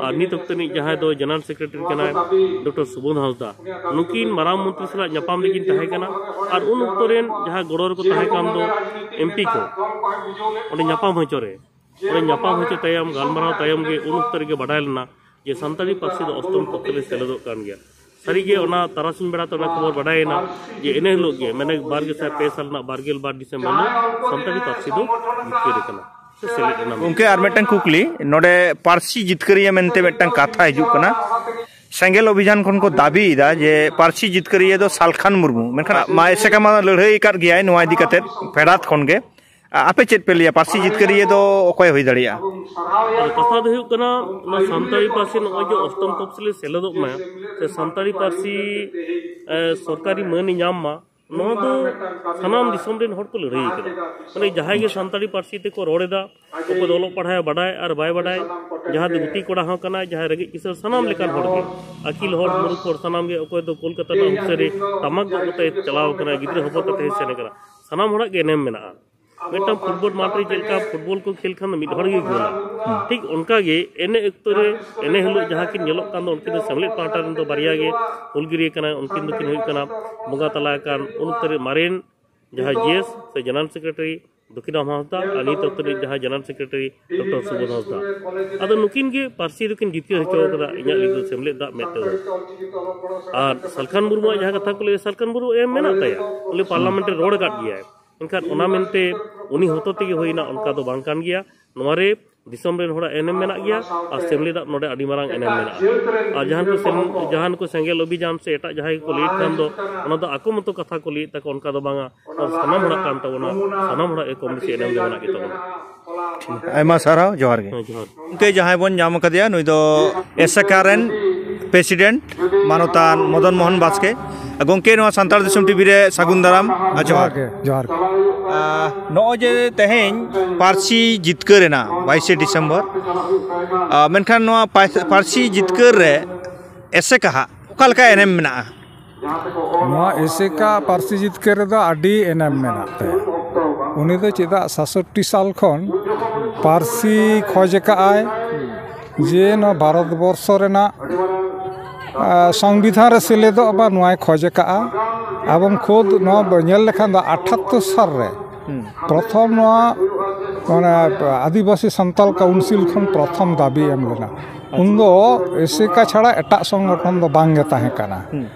ᱟᱨ ᱱᱤᱛ ᱚᱠᱛᱚ ᱨᱤᱱᱤᱡ ᱡᱟᱦᱟᱸᱭ ᱫᱚ ᱡᱮᱱᱟᱨᱟᱞ ᱥᱮᱠᱨᱮᱴᱟᱨᱤ ᱠᱟᱱᱟᱭ ᱰᱚᱠᱴᱚᱨ ᱥᱩᱵᱳᱫᱷ ᱦᱟᱸᱥᱫᱟ, ᱱᱩᱠᱤᱱ ᱢᱟᱨᱟᱝ ᱢᱚᱱᱛᱨᱤ ᱥᱟᱞᱟᱜ ᱧᱟᱯᱟᱢ ᱨᱮᱠᱤᱱ ᱛᱟᱦᱮᱸ ᱠᱟᱱᱟ᱾ ᱟᱨ ᱩᱱ ᱚᱠᱛᱚ ᱨᱮᱱ ᱡᱟᱦᱟᱸ ᱜᱚᱲᱚ ᱨᱮᱠᱚ ᱛᱟᱦᱮᱸ ᱠᱟᱱ ᱫᱚ ᱮᱢᱯᱤ ᱠᱚ, ᱚᱸᱰᱮ ᱧᱟᱯᱟᱢ ᱦᱚᱪᱚ ᱨᱮ, ᱚᱸᱰᱮ ᱧᱟᱯᱟᱢ ᱦᱚᱪᱚ ᱛᱟᱭᱚᱢ, ᱜᱟᱞᱢᱟᱨᱟᱣ ᱛᱟᱭᱚᱢ ᱜᱮ ᱩᱱ ᱚᱠᱛᱚ ᱨᱮᱜᱮ ᱵᱟᱰᱟᱭ ᱞᱮᱱᱟ ᱡᱮ ᱥᱟᱱᱛᱟᱲᱤ ᱯᱟᱹᱨᱥᱤ ᱫᱚ ᱚᱥᱴᱚᱢ ᱛᱚᱯᱛᱨᱮ ᱥᱮᱞᱮᱫᱚᱜ ᱠᱟᱱ ᱜᱮᱭᱟ᱾ ᱥᱟᱹᱨᱤᱜᱮ ᱚᱱᱟ ᱛᱟᱨᱟᱥᱤᱧ ᱵᱮᱲᱟ ᱛᱮ ᱚᱱᱟ ᱠᱷᱚᱵᱚᱨ ᱵᱟᱰᱟᱭᱮᱱᱟ ᱡᱮ ᱤᱱᱟᱹ ᱦᱤᱞᱳᱜ ᱜᱮ, ᱢᱟᱱᱮ ᱵᱟᱨ ᱜᱮᱥᱟᱭ ᱯᱮ ᱥᱟᱞ ᱨᱮᱱᱟᱜ ᱵᱟᱨᱜᱮᱞ ᱵᱟᱨ ᱰᱤᱥᱮᱢᱵᱚᱨ ᱦᱤᱞᱳᱜ ᱥᱟᱱᱛᱟᱲᱤ ᱯᱟᱹᱨᱥᱤ ᱫᱚ ᱡᱤᱛᱠᱟᱹᱨ ᱟᱠᱟᱱᱟ ᱥᱮ ᱥᱮᱞᱮᱫ ᱮᱱᱟ᱾ ᱜᱚᱢᱠᱮ, ᱟᱨ ᱢᱤᱫᱴᱟᱝ ᱠᱩᱠᱞᱤ, ᱱᱚᱰᱮ ᱯᱟᱹᱨᱥᱤ ᱡᱤᱛᱠᱟᱹᱨᱤᱭᱟᱹ ᱢᱮᱱᱛᱮ ᱢᱤᱫᱴᱟᱝ ᱠᱟᱛᱷᱟ ᱦᱤᱡᱩᱜ ᱠᱟᱱᱟ᱾ ᱥᱮᱸᱜᱮᱞ ᱚᱵᱷᱤᱡᱟᱱ ᱠᱷᱚᱱ ᱠᱚ ᱫᱟᱹᱵᱤᱭᱮᱫᱟ ᱡᱮ ᱯᱟᱹᱨᱥᱤ ᱡᱤᱛᱠᱟᱹᱨᱤᱭᱟᱹ ᱫᱚ ᱥᱟᱞᱠᱷᱟᱱ ᱢᱩᱨᱢᱩ, ᱢᱮᱱᱠᱷᱟᱱ ᱢᱟ ᱮᱥᱮᱠᱟ ᱢᱟ ᱞᱟᱹᱲᱦᱟᱹᱭ ᱟᱠᱟᱫ ᱜᱮᱭᱟᱭ ᱱᱚᱣᱟ ᱤᱫᱤ ᱠᱟᱛᱮᱫ ᱯᱷᱮᱰᱟᱛ ᱠᱷᱚᱱ ᱜᱮ᱾ ᱟ-, ᱟᱯᱮ ᱪᱮᱫ ᱯᱮ ᱞᱟᱹᱭᱟ, ᱯᱟᱹᱨᱥᱤ ᱡᱤᱛᱠᱟᱹᱨᱤᱭᱟᱹ ᱫᱚ ᱚᱠᱚᱭ ᱦᱩᱭ ᱫᱟᱲᱮᱭᱟᱜᱼᱟ? ᱟᱫᱚ ᱠᱟᱛᱷᱟ ᱫᱚ ᱦᱩᱭᱩᱜ ᱠᱟᱱᱟ, ᱚᱱᱟ ᱥᱟᱱᱛᱟᱲᱤ ᱯᱟᱹᱨᱥᱤ ᱱᱚᱜᱼᱚᱭ ᱡᱮ ᱚᱥᱴᱚᱢ ᱛᱚᱯᱥᱤᱞᱮ ᱥᱮᱞᱮᱫᱚᱜ ᱢᱟ, ᱥᱮ ᱥᱟᱱᱛᱟᱲᱤ ᱯᱟᱹᱨᱥᱤ, ᱮ, ᱥᱚᱨᱠᱟᱨᱤ ᱢᱟᱹᱱ ᱧᱟᱢ ᱢᱟ, ᱱᱚᱣᱟ ᱫᱚ ᱥᱟᱱᱟᱢ ᱫᱤᱥᱚᱢ ᱨᱮᱱ ᱦᱚᱲ ᱠᱚ ᱞᱟᱹᱲᱦᱟᱹᱭ ᱠᱟᱱᱟ᱾ ᱢᱟᱱᱮ ᱡᱟᱦᱟᱸᱭ ᱜᱮ ᱥᱟᱱᱛᱟᱲᱤ ᱯᱟᱹᱨᱥᱤ ᱛᱮᱠᱚ ᱨᱚᱲ ᱮᱫᱟ, ᱚᱠᱚᱭ ᱫᱚ ᱚᱞᱚᱜ ᱯᱟᱲᱦᱟᱣ ᱵᱟᱰᱟᱭ ᱟᱨ ᱵᱟᱭ ᱵᱟᱰᱟᱭ, ᱡᱟᱦᱟᱸᱭ ᱫᱚ ᱜᱩᱛᱤ ᱠᱚᱲᱟ ᱦᱚᱸ ᱠᱟᱱᱟᱭ, ᱡᱟᱦᱟᱸᱭ ᱨᱮᱸᱜᱮᱡ ᱠᱤᱥᱟᱹᱬ, ᱥᱟᱱᱟᱢ ᱞᱮᱠᱟᱱ ᱦᱚᱲ ᱜᱮ, ᱟᱹᱠᱤᱞ ᱦᱚᱲ, ᱢᱩᱨᱩᱠ ᱦᱚᱲ, ᱥᱟᱱᱟᱢ ᱜᱮ, ᱚᱠᱚᱭ ᱫᱚ ᱠᱳᱞᱠᱟᱛᱟ ᱨᱮᱱᱟᱜ ᱦᱩᱥᱟᱹᱨᱤ ᱴᱟᱢᱟᱠ ᱜᱚᱜ ᱠᱟᱛᱮ ᱪᱟᱞᱟᱣ ᱠᱟᱱᱟᱭ, ᱜᱤᱫᱽᱨᱟᱹ ᱦᱚᱯᱚᱱ ᱠᱟᱛᱮ ᱥᱮᱱ ᱠᱟᱱᱟ, ᱥᱟᱱᱟᱢ ᱦᱚᱲᱟᱜ ᱜᱮ ᱮᱱᱮᱢ ᱢᱮᱱᱟᱜᱼᱟ᱾ ᱢᱤᱫᱴᱟᱝ ᱯᱷᱩᱴᱵᱚᱞ ᱢᱟᱴᱷ ᱨᱮ ᱪᱮᱫ ᱞᱮᱠᱟ ᱯᱷᱩᱴᱵᱚᱞ ᱠᱚ ᱠᱷᱮᱞ ᱠᱷᱟᱱ ᱫᱚ ᱢᱤᱫ ᱦᱚᱲ ᱜᱮ ᱜᱳᱞᱟ, ᱴᱷᱤᱠ ᱚᱱᱠᱟ ᱜᱮ ᱮᱱᱮ ᱚᱠᱛᱚ ᱨᱮ, ᱮᱱᱮ ᱦᱤᱞᱳᱜ ᱡᱟᱦᱟᱸ ᱠᱤᱱ ᱧᱮᱞᱚᱜ ᱠᱟᱱ ᱫᱚ, ᱩᱱᱠᱤᱱ ᱫᱚ ᱥᱮᱢᱞᱮᱫ ᱯᱟᱦᱴᱟ ᱨᱮᱱ ᱫᱚ ᱵᱟᱨᱭᱟ ᱜᱮ ᱦᱩᱞᱜᱟᱹᱨᱤᱭᱟᱹ ᱠᱟᱱᱟ, ᱩᱱᱠᱤᱱ ᱫᱚᱠᱤᱱ ᱦᱩᱭᱩᱜ ᱠᱟᱱᱟ ᱵᱚᱸᱜᱟ ᱛᱟᱞᱟ ᱟᱠᱟᱱ ᱩᱱ ᱚᱠᱛᱚ ᱨᱮ ᱢᱟᱨᱮᱱ ᱡᱟᱦᱟᱸᱭ ᱡᱤ ᱮᱥ ᱥᱮ ᱡᱮᱱᱟᱨᱮᱞ ᱥᱮᱠᱨᱮᱴᱟᱨᱤ ᱫᱩᱠᱷᱤᱨᱟᱢ ᱦᱟᱸᱥᱫᱟ ᱟᱨ ᱱᱤᱛ ᱚᱠᱛᱚ ᱨᱮ ᱡᱟᱦᱟᱸᱭ ᱡᱮᱱᱟᱨᱮᱞ ᱥᱮᱠᱨᱮᱴᱟᱨᱤ ᱰᱚᱠᱴᱚᱨ ᱥᱩᱵᱳᱫᱷ ᱦᱟᱸᱥᱫᱟ᱾ ᱟᱫᱚ ᱱᱩᱠᱤᱱ ᱜᱮ ᱯᱟᱹᱨᱥᱤ ᱫᱚᱠᱤᱱ ᱡᱤᱛᱠᱟᱹᱨ ᱦᱚᱪᱚ ᱠᱟᱫᱟ ᱤᱧᱟᱹᱜ ᱞᱟᱹᱭ ᱫᱚ ᱥᱮᱢᱞᱮᱫ ᱫᱟᱜ ᱢᱮᱫ ᱛᱮᱫᱚ᱾ ᱟᱨ ᱥᱟᱞᱠᱷᱟᱱ ᱢᱩᱨᱢᱩᱣᱟᱜ ᱡᱟᱦᱟᱸ ᱠᱟᱛᱷᱟ ᱠᱚ ᱞᱟᱹᱭᱟ, ᱥᱟᱞᱠᱷᱟᱱ ᱢᱩᱨᱢᱩ ᱮᱢ ᱢᱮᱱᱟᱜ ᱛᱟᱭᱟ, ᱩᱱᱤ ᱯᱟᱨᱞᱟᱢᱮᱱᱴ ᱨᱮ ᱨᱚᱲ ᱟᱠᱟᱫ ᱜᱮᱭᱟᱭ, ᱢᱮᱱᱠᱷᱟᱱ ᱚᱱᱟ ᱢᱮᱱᱛᱮ ᱩᱱᱤ ᱦᱚᱛᱚ ᱛᱮᱜᱮ ᱦᱩᱭᱱᱟ, ᱚᱱᱠᱟ ᱫᱚ ᱵᱟᱝ ᱠᱟᱱ ᱜᱮᱭᱟ᱾ ᱱᱚᱣᱟ ᱨᱮ ᱫᱤᱥᱚᱢ ᱨᱮᱱ ᱦᱚᱲᱟᱜ ᱮᱱᱮᱢ ᱢᱮᱱᱟᱜ ᱜᱮᱭᱟ ᱟᱨ ᱥᱮᱢᱞᱮᱫᱟᱜ ᱱᱚᱰᱮ ᱟᱹᱰᱤ ᱢᱟᱨᱟᱝ ᱮᱱᱮᱢ ᱢᱮᱱᱟᱜᱼᱟ᱾ ᱟᱨ ᱡᱟᱦᱟᱸ ᱠᱚ ᱥᱮᱢ-, ᱡᱟᱦᱟᱸ ᱠᱚ ᱥᱮᱸᱜᱮᱞ ᱚᱵᱷᱤᱡᱟᱱ ᱥᱮ ᱮᱴᱟᱜ ᱡᱟᱦᱟᱸᱭ ᱠᱚ ᱞᱟᱹᱭᱮᱫ ᱠᱷᱟᱱ ᱫᱚ, ᱚᱱᱟ ᱫᱚ ᱟᱠᱚ ᱢᱚᱛᱚ ᱠᱟᱛᱷᱟ ᱠᱚ ᱞᱟᱹᱭᱮᱫ ᱛᱟᱠᱚ, ᱚᱱᱠᱟ ᱫᱚ ᱵᱟᱝᱟ᱾ ᱚᱱᱟ ᱥᱟᱱᱟᱢ ᱦᱚᱲᱟᱜ ᱠᱟᱱ ᱛᱟᱵᱚᱱᱟ, ᱥᱟᱱᱟᱢ ᱦᱚᱲᱟᱜ ᱜᱮ ᱠᱚᱢ ᱵᱮᱥᱤ ᱮᱱᱮᱢ ᱫᱚ ᱢᱮᱱᱟᱜ ᱜᱮ ᱛᱟᱵᱚᱱᱟ᱾ ᱟᱭᱢᱟ ᱥᱟᱨᱦᱟᱣ, ᱡᱚᱦᱟᱨ ᱜᱮ᱾ ᱦᱮᱸ, ᱡᱚᱦᱟᱨ᱾ ᱜᱚᱢᱠᱮ, ᱡᱟᱦᱟᱸᱭ ᱵᱚᱱ ᱧᱟᱢ ᱟᱠᱟᱫᱮᱭᱟ, ᱱᱩᱭ ᱫᱚ ᱮᱥᱮᱠᱟ ᱨᱮᱱ ᱯᱨᱮᱥᱤᱰᱮᱱᱴ ᱢᱟᱱᱚᱛᱟᱱ ᱢᱚᱫᱚᱱ ᱢᱳᱦᱚᱱ ᱵᱟᱥᱠᱮ᱾ ᱜᱚᱢᱠᱮ, ᱱᱚᱣᱟ ᱥᱟᱱᱛᱟᱲ ᱫᱤᱥᱚᱢ ᱴᱤᱵᱷᱤ ᱨᱮ ᱥᱟᱹᱜᱩᱱ ᱫᱟᱨᱟᱢ ᱟᱨ ᱡᱚᱦᱟᱨ᱾ ᱡᱚᱦᱟᱨ ᱜᱮ, ᱡᱚᱦᱟᱨ ᱜᱮ᱾ ᱟᱨ ᱱᱚᱜᱼᱚᱭ ᱡᱮ ᱛᱮᱦᱮᱧ ᱯᱟᱹᱨᱥᱤ ᱡᱤᱛᱠᱟᱹᱨ ᱮᱱᱟ ᱵᱟᱭᱤᱥᱮ ᱰᱤᱥᱮᱢᱵᱚᱨ, ᱟᱨ ᱢᱮᱱᱠᱷᱟᱱ ᱱᱚᱣᱟ ᱯᱟᱭ-, ᱯᱟᱹᱨᱥᱤ ᱡᱤᱛᱠᱟᱹᱨ ᱨᱮ ᱮᱥᱮᱠᱟ ᱦᱟᱜ ᱚᱠᱟ ᱞᱮᱠᱟ ᱮᱱᱮᱢ ᱢᱮᱱᱟᱜᱼᱟ? ᱱᱚᱣᱟ ᱮᱥᱮᱠᱟ ᱯᱟᱹᱨᱥᱤ ᱡᱤᱛᱠᱟᱹᱨ ᱨᱮᱫᱚ ᱟᱹᱰᱤ ᱮᱱᱮᱢ ᱢᱮᱱᱟᱜ ᱛᱟᱭᱟ᱾ ᱩᱱᱤ ᱫᱚ ᱪᱮᱫᱟᱜ ᱥᱟᱛᱥᱚᱴᱴᱤ ᱥᱟᱞ ᱠᱷᱚᱱ ᱯᱟᱹᱨᱥᱤ ᱠᱷᱚᱡᱽ ᱟᱠᱟᱫᱼᱟᱭ ᱡᱮ ᱱᱚᱣᱟ ᱵᱷᱟᱨᱚᱛ ᱵᱚᱨᱥᱚ ᱨᱮᱱᱟᱜ ᱥᱚᱝᱵᱤᱫᱷᱟᱱ ᱨᱮ ᱥᱮᱞᱮᱫᱚᱜ ᱢᱟ, ᱱᱚᱣᱟᱭ ᱠᱷᱚᱡᱽ ᱟᱠᱟᱫᱼᱟ᱾ ᱮᱵᱚᱝ ᱠᱷᱩᱫ ᱱᱚᱣᱟ ᱧᱮᱞ ᱞᱮᱠᱷᱟᱱ ᱫᱚ ᱟᱴᱷᱟᱛᱛᱳᱨ ᱥᱟᱞ ᱨᱮ ᱯᱨᱚᱛᱷᱚᱢ ᱱᱚᱣᱟ ᱢᱟᱱᱮ ᱟᱹᱫᱤᱵᱟᱹᱥᱤ ᱥᱟᱱᱛᱟᱞ ᱠᱟᱣᱩᱱᱥᱤᱞ ᱠᱷᱚᱱ ᱯᱨᱚᱛᱷᱚᱢ ᱫᱟᱹᱵᱤ ᱮᱢ ᱞᱮᱱᱟ᱾ ᱩᱱᱫᱚ ᱮᱥᱮᱠᱟ ᱪᱷᱟᱲᱟ ᱮᱴᱟᱜ ᱥᱚᱝᱜᱚᱴᱷᱚᱱ ᱫᱚ ᱵᱟᱝ ᱜᱮ ᱛᱟᱦᱮᱸ ᱠᱟᱱᱟ᱾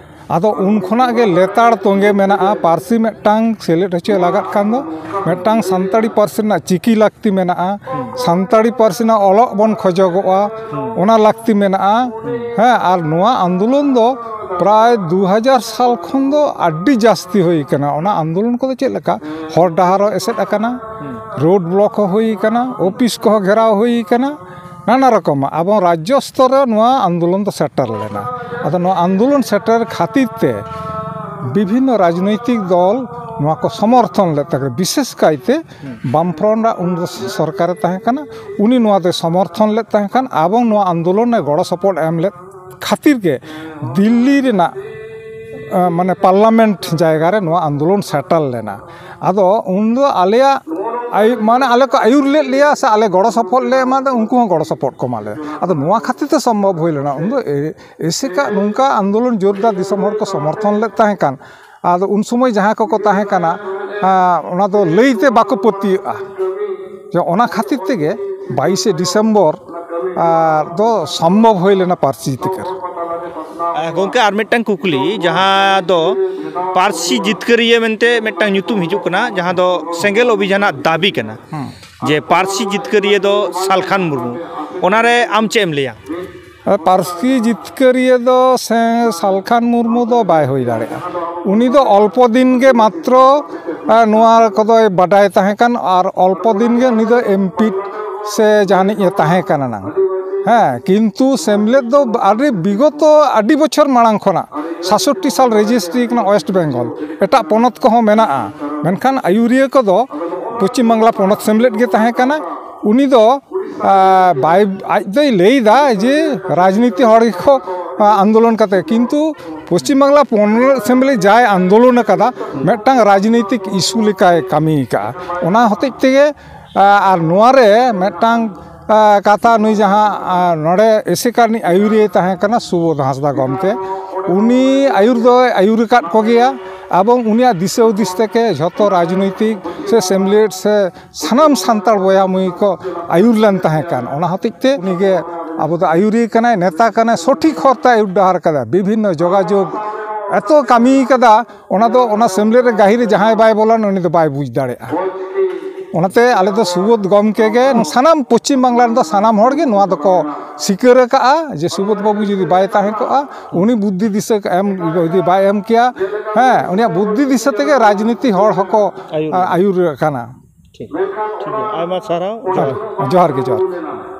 ᱟᱫᱚ ᱩᱱ ᱠᱷᱚᱱᱟᱜ ᱜᱮ ᱞᱮᱛᱟᱲ ᱛᱚᱸᱜᱮ ᱢᱮᱱᱟᱜᱼᱟ, ᱯᱟᱹᱨᱥᱤ ᱢᱤᱫᱴᱟᱝ ᱥᱮᱞᱮᱫ ᱦᱚᱪᱚ ᱞᱟᱜᱟᱜ ᱠᱷᱟᱱ ᱫᱚ ᱢᱤᱫᱴᱟᱝ ᱥᱟᱱᱛᱟᱲᱤ ᱯᱟᱹᱨᱥᱤ ᱨᱮᱱᱟᱜ ᱪᱤᱠᱤ ᱞᱟᱹᱠᱛᱤ ᱢᱮᱱᱟᱜᱼᱟ, ᱥᱟᱱᱛᱟᱲᱤ ᱯᱟᱹᱨᱥᱤ ᱨᱮᱱᱟᱜ ᱚᱞᱚᱜ ᱵᱚᱱ ᱠᱷᱚᱡᱚᱜᱚᱜᱼᱟ, ᱚᱱᱟ ᱞᱟᱹᱠᱛᱤ ᱢᱮᱱᱟᱜᱼᱟ᱾ ᱦᱮᱸ, ᱟᱨ ᱱᱚᱣᱟ ᱟᱱᱫᱳᱞᱚᱱ ᱫᱚ ᱯᱨᱟᱭ ᱫᱩ ᱦᱟᱡᱟᱨ ᱥᱟᱞ ᱠᱷᱚᱱ ᱫᱚ ᱟᱹᱰᱤ ᱡᱟᱹᱥᱛᱤ ᱦᱩᱭ ᱟᱠᱟᱱᱟ᱾ ᱚᱱᱟ ᱟᱱᱫᱳᱞᱚᱱ ᱠᱚᱫᱚ ᱪᱮᱫ ᱞᱮᱠᱟ? ᱦᱚᱨ ᱰᱟᱦᱟᱨ ᱦᱚᱸ ᱮᱥᱮᱫ ᱟᱠᱟᱱᱟ, ᱨᱳᱰ ᱵᱞᱚᱠ ᱦᱚᱸ ᱦᱩᱭ ᱟᱠᱟᱱᱟ, ᱚᱯᱷᱤᱥ ᱠᱚᱦᱚᱸ ᱜᱷᱮᱨᱟᱣ ᱦᱩᱭ ᱟᱠᱟᱱᱟ, ᱱᱟᱱᱟ ᱨᱚᱠᱚᱢᱟᱜ ᱟᱵᱚ ᱨᱟᱡᱽᱡᱚ ᱥᱛᱚᱨ ᱨᱮ ᱱᱚᱣᱟ ᱟᱱᱫᱳᱞᱚᱱ ᱫᱚ ᱥᱮᱴᱮᱨ ᱞᱮᱱᱟ᱾ ᱟᱫᱚ ᱱᱚᱣᱟ ᱟᱱᱫᱳᱞᱚᱱ ᱥᱮᱴᱮᱨ ᱠᱷᱟᱹᱛᱤᱨ ᱛᱮ ᱵᱤᱵᱷᱤᱱᱱᱚ ᱨᱟᱡᱽᱱᱳᱭᱛᱤᱠ ᱫᱚᱞ ᱱᱚᱣᱟ ᱠᱚ ᱥᱚᱢᱚᱨᱛᱷᱚᱱ ᱞᱮᱫ ᱛᱟᱠᱚ, ᱵᱤᱥᱮᱥ ᱠᱟᱭᱛᱮ ᱵᱟᱢᱯᱷᱨᱚᱱᱴ ᱟᱜ ᱩᱱ ᱫᱚ ᱥᱚᱨᱠᱟᱨᱮ ᱛᱟᱦᱮᱸ ᱠᱟᱱᱟ, ᱩᱱᱤ ᱱᱚᱣᱟ ᱫᱚᱭ ᱥᱚᱢᱚᱨᱛᱷᱚᱱ ᱞᱮᱫ ᱛᱟᱦᱮᱸ ᱠᱟᱱ ᱮᱵᱚᱝ ᱱᱚᱣᱟ ᱟᱱᱫᱳᱞᱚᱱ ᱮ ᱜᱚᱲᱚ ᱥᱚᱯᱚᱦᱚᱫ ᱮᱢ ᱞᱮᱫ ᱠᱷᱟᱹᱛᱤᱨ ᱜᱮ ᱫᱤᱞᱞᱤ ᱨᱮᱱᱟᱜ ᱟᱸ, ᱢᱟᱱᱮ ᱯᱟᱨᱞᱟᱢᱮᱱᱴ ᱡᱟᱭᱜᱟ ᱨᱮ ᱱᱚᱣᱟ ᱟᱱᱫᱳᱞᱚᱱ ᱥᱮᱴᱮᱨ ᱞᱮᱱᱟ᱾ ᱟᱫᱚ ᱩᱱᱫᱚ ᱟᱞᱮᱭᱟᱜ ᱟᱭᱩ-, ᱢᱟᱱᱮ ᱟᱞᱮ ᱠᱚ ᱟᱹᱭᱩᱨ ᱞᱮᱫ ᱞᱮᱭᱟ ᱥᱮ ᱟᱞᱮ ᱜᱚᱲᱚ ᱥᱚᱯᱚᱦᱚᱫ ᱞᱮ ᱮᱢᱟᱫᱟ, ᱩᱱᱠᱩ ᱦᱚᱸ ᱜᱚᱲᱚ ᱥᱚᱯᱚᱦᱚᱫ ᱠᱚ ᱮᱢᱟ ᱞᱮᱭᱟ᱾ ᱟᱫᱚ ᱱᱚᱣᱟ ᱠᱷᱟᱹᱛᱤᱨ ᱛᱮ ᱥᱚᱢᱵᱷᱚᱵ ᱦᱩᱭ ᱞᱮᱱᱟ᱾ ᱩᱱᱫᱚ ᱮ-, ᱮᱥᱮᱠᱟᱜ ᱱᱚᱝᱠᱟ ᱟᱱᱫᱳᱞᱚᱱ ᱡᱳᱨᱫᱟᱨ ᱫᱤᱥᱚᱢ ᱦᱚᱲ ᱠᱚ ᱥᱚᱢᱚᱨᱛᱷᱚᱱ ᱞᱮᱫ ᱛᱟᱦᱮᱸ ᱠᱟᱱ, ᱟᱫᱚ ᱩᱱ ᱥᱚᱢᱚᱭ ᱡᱟᱦᱟᱸᱭ ᱠᱚᱠᱚ ᱛᱟᱦᱮᱸ ᱠᱟᱱᱟ, ᱟᱸ, ᱚᱱᱟ ᱫᱚ ᱞᱟᱹᱭᱛᱮ ᱵᱟᱠᱚ ᱯᱟᱹᱛᱭᱟᱹᱜᱼᱟ᱾ ᱡᱮ ᱚᱱᱟ ᱠᱷᱟᱹᱛᱤᱨ ᱛᱮᱜᱮ ᱵᱟᱭᱤᱥᱮ ᱰᱤᱥᱮᱢᱵᱚᱨ, ᱟᱨ ᱫᱚ ᱥᱚᱢᱵᱷᱚᱵ ᱦᱩᱭ ᱞᱮᱱᱟ ᱯᱟᱹᱨᱥᱤ ᱡᱤᱛᱠᱟᱹᱨ᱾ ᱟᱨ ᱜᱚᱢᱠᱮ, ᱟᱨ ᱢᱤᱫᱴᱟᱝ ᱠᱩᱠᱞᱤ, ᱡᱟᱦᱟᱸ ᱫᱚ ᱯᱟᱹᱨᱥᱤ ᱡᱤᱛᱠᱟᱹᱨᱤᱭᱟᱹ ᱢᱮᱱᱛᱮ ᱢᱤᱫᱴᱟᱝ ᱧᱩᱛᱩᱢ ᱦᱤᱡᱩᱜ ᱠᱟᱱᱟ, ᱡᱟᱦᱟᱸ ᱫᱚ ᱥᱮᱸᱜᱮᱞ ᱚᱵᱷᱤᱡᱟᱱᱟᱜ ᱫᱟᱹᱵᱤ ᱠᱟᱱᱟ, ᱦᱮᱸ᱾ ᱡᱮ ᱯᱟᱹᱨᱥᱤ ᱡᱤᱛᱠᱟᱹᱨᱤᱭᱟᱹ ᱫᱚ ᱥᱟᱞᱠᱷᱟᱱ ᱢᱩᱨᱢᱩ, ᱚᱱᱟᱨᱮ ᱟᱢ ᱪᱮᱫ ᱮᱢ ᱞᱟᱹᱭᱟ? ᱯᱟᱹᱨᱥᱤ ᱡᱤᱛᱠᱟᱹᱨᱤᱭᱟᱹ ᱫᱚ ᱥᱮ ᱥᱟᱞᱠᱷᱟᱱ ᱢᱩᱨᱢᱩ ᱫᱚ ᱵᱟᱭ ᱦᱩᱭ ᱫᱟᱲᱮᱭᱟᱜᱼᱟ᱾ ᱩᱱᱤ ᱫᱚ ᱚᱞᱯᱚ ᱫᱤᱱ ᱜᱮ ᱢᱟᱛᱨᱚ, ᱟ, ᱱᱚᱣᱟ ᱠᱚᱫᱚᱭ ᱵᱟᱰᱟᱭ ᱛᱟᱦᱮᱸ ᱠᱟᱱ, ᱟᱨ ᱚᱞᱯᱚ ᱫᱤᱱ ᱜᱮ ᱩᱱᱤ ᱫᱚ ᱮᱢᱯᱤ ᱥᱮ ᱡᱟᱦᱟᱱᱤᱡ ᱮ ᱛᱟᱦᱮᱸ ᱠᱟᱱᱟ ᱱᱟᱝ᱾ ᱦᱮᱸ, ᱠᱤᱱᱛᱩ ᱥᱮᱢᱞᱮᱫ ᱫᱚ ᱟᱹᱰᱤ ᱵᱤᱜᱚᱛᱚ ᱟᱹᱰᱤ ᱵᱚᱪᱷᱚᱨ ᱢᱟᱲᱟᱝ ᱠᱷᱚᱱᱟᱜ ᱥᱟᱛᱥᱚᱴᱴᱤ ᱥᱟᱞ ᱨᱮᱡᱤᱥᱴᱨᱤ ᱠᱟᱱᱟ ᱳᱭᱮᱥᱴ ᱵᱮᱝᱜᱚᱞ, ᱮᱴᱟᱜ ᱯᱚᱱᱚᱛ ᱠᱚᱦᱚᱸ ᱢᱮᱱᱟᱜᱼᱟ, ᱢᱮᱱᱠᱷᱟᱱ ᱟᱹᱭᱩᱨᱤᱭᱟᱹ ᱠᱚᱫᱚ ᱯᱚᱪᱷᱤᱢ ᱵᱟᱝᱞᱟ ᱯᱚᱱᱚᱛ ᱥᱮᱢᱞᱮᱫ ᱜᱮ ᱛᱟᱦᱮᱸ ᱠᱟᱱᱟ᱾ ᱩᱱᱤ ᱫᱚ ᱟᱨ ᱵᱟᱭ, ᱟᱡ ᱫᱚᱭ ᱞᱟᱹᱭᱫᱟ ᱡᱮ ᱨᱟᱡᱽᱱᱤᱛᱤ ᱦᱚᱲ ᱜᱮᱠᱚ, ᱟᱸ, ᱟᱱᱫᱳᱞᱚᱱ ᱠᱟᱛᱮ, ᱠᱤᱱᱛᱩ ᱯᱚᱥᱪᱤᱢ ᱵᱟᱝᱞᱟ ᱯᱚᱱᱚᱛ ᱮᱥᱮᱢᱵᱞᱤ ᱡᱟᱭ ᱟᱱᱫᱳᱞᱚᱱ ᱟᱠᱟᱫᱟ, ᱢᱤᱫᱴᱟᱝ ᱨᱟᱡᱽᱱᱤᱛᱤᱠ ᱤᱥᱩ ᱞᱮᱠᱟᱭ ᱠᱟᱹᱢᱤ ᱟᱠᱟᱫᱼᱟ᱾ ᱚᱱᱟ ᱦᱚᱛᱮᱡ ᱛᱮᱜᱮ ᱟᱨ ᱱᱚᱣᱟ ᱨᱮ ᱢᱤᱫᱴᱟᱝ ᱠᱟᱛᱷᱟ, ᱱᱩᱭ ᱡᱟᱦᱟᱸ ᱱᱚᱰᱮ ᱮᱥᱮᱠᱟ ᱨᱤᱱᱤᱡ ᱟᱹᱭᱩᱨᱤᱭᱟᱹ ᱛᱟᱦᱮᱸ ᱠᱟᱱᱟ ᱥᱩᱵᱳᱫᱷ ᱦᱟᱸᱥᱫᱟ ᱜᱚᱢᱠᱮ, ᱩᱱᱤ ᱟᱹᱭᱩᱨ ᱫᱚᱭ ᱟᱹᱭᱩᱨ ᱟᱠᱟᱫ ᱠᱚᱜᱮᱭᱟ᱾ ᱮᱵᱚᱝ ᱩᱱᱤᱭᱟᱜ ᱫᱤᱥᱟᱹ ᱦᱩᱫᱤᱥ ᱛᱮᱜᱮ ᱡᱷᱚᱛᱚ ᱨᱟᱡᱽᱱᱳᱭᱛᱤᱠ ᱥᱮ ᱥᱮᱢᱞᱮᱫ ᱥᱮ ᱥᱟᱱᱟᱢ ᱥᱟᱱᱛᱟᱲ ᱵᱚᱭᱦᱟ ᱢᱟᱹᱭ ᱠᱚ ᱟᱹᱭᱩᱨ ᱞᱮᱱ ᱛᱟᱦᱮᱸ ᱠᱟᱱ᱾ ᱚᱱᱟ ᱦᱚᱛᱮᱡ ᱛᱮ ᱩᱱᱤᱜᱮ ᱟᱵᱚ ᱫᱚ ᱟᱹᱭᱩᱨᱤᱭᱟᱹ ᱠᱟᱱᱟᱭ, ᱱᱮᱛᱟ ᱠᱟᱱᱟᱭ, ᱥᱚᱴᱷᱤᱠ ᱦᱚᱨ ᱛᱮ ᱟᱹᱭᱩᱨ ᱰᱟᱦᱟᱨ ᱠᱟᱫᱟ᱾ ᱵᱤᱵᱷᱤᱱᱱᱚ ᱡᱳᱜᱟᱡᱳᱜᱽ ᱮᱛᱚ ᱠᱟᱹᱢᱤ ᱠᱟᱫᱟ, ᱚᱱᱟ ᱫᱚ ᱚᱱᱟ ᱥᱮᱢᱞᱮᱫ ᱨᱮ ᱜᱟᱹᱦᱤᱨ ᱨᱮ ᱡᱟᱦᱟᱸᱭ ᱵᱟᱭ ᱵᱚᱞᱚᱱ, ᱩᱱᱤ ᱫᱚ ᱵᱟᱭ ᱵᱩᱡᱽ ᱫᱟᱲᱮᱭᱟᱜᱼᱟ᱾ ᱚᱱᱟᱛᱮ ᱟᱞᱮ ᱫᱚ ᱥᱩᱵᱳᱫᱷ ᱜᱚᱢᱠᱮ ᱜᱮ, ᱥᱟᱱᱟᱢ ᱯᱚᱪᱷᱤᱢ ᱵᱟᱝᱞᱟ ᱨᱮᱱ ᱫᱚ ᱥᱟᱱᱟᱢ ᱦᱚᱲ ᱜᱮ ᱱᱚᱣᱟ ᱫᱚᱠᱚ ᱥᱤᱠᱟᱹᱨ ᱟᱠᱟᱜᱼᱟ ᱡᱮ ᱥᱩᱵᱳᱫᱷ ᱵᱟᱹᱵᱩ ᱡᱩᱫᱤ ᱵᱟᱭ ᱛᱟᱦᱮᱸ ᱠᱚᱜᱼᱟ, ᱩᱱᱤ ᱵᱩᱫᱽᱫᱷᱤ ᱫᱤᱥᱟᱹ ᱮᱢ ᱡᱩᱫᱤ ᱵᱟᱭ ᱮᱢ ᱠᱮᱭᱟ, ᱦᱮᱸ, ᱩᱱᱤᱭᱟᱜ ᱵᱩᱫᱽᱫᱷᱤ ᱫᱤᱥᱟᱹ ᱛᱮᱜᱮ ᱨᱟᱡᱽᱱᱤᱛᱤ ᱦᱚᱲ ᱦᱚᱸᱠᱚ ᱟᱹᱭᱩᱨ᱾ ᱟᱹᱭᱩᱨ ᱟᱠᱟᱱᱟ᱾ ᱴᱷᱤᱠ, ᱴᱷᱤᱠ ᱜᱮᱭᱟ, ᱟᱭᱢᱟ ᱥᱟᱨᱦᱟᱣ᱾ ᱡᱚᱦᱟᱨ᱾ ᱡᱚᱦᱟᱨ ᱜᱮ, ᱡᱚᱦᱟᱨ᱾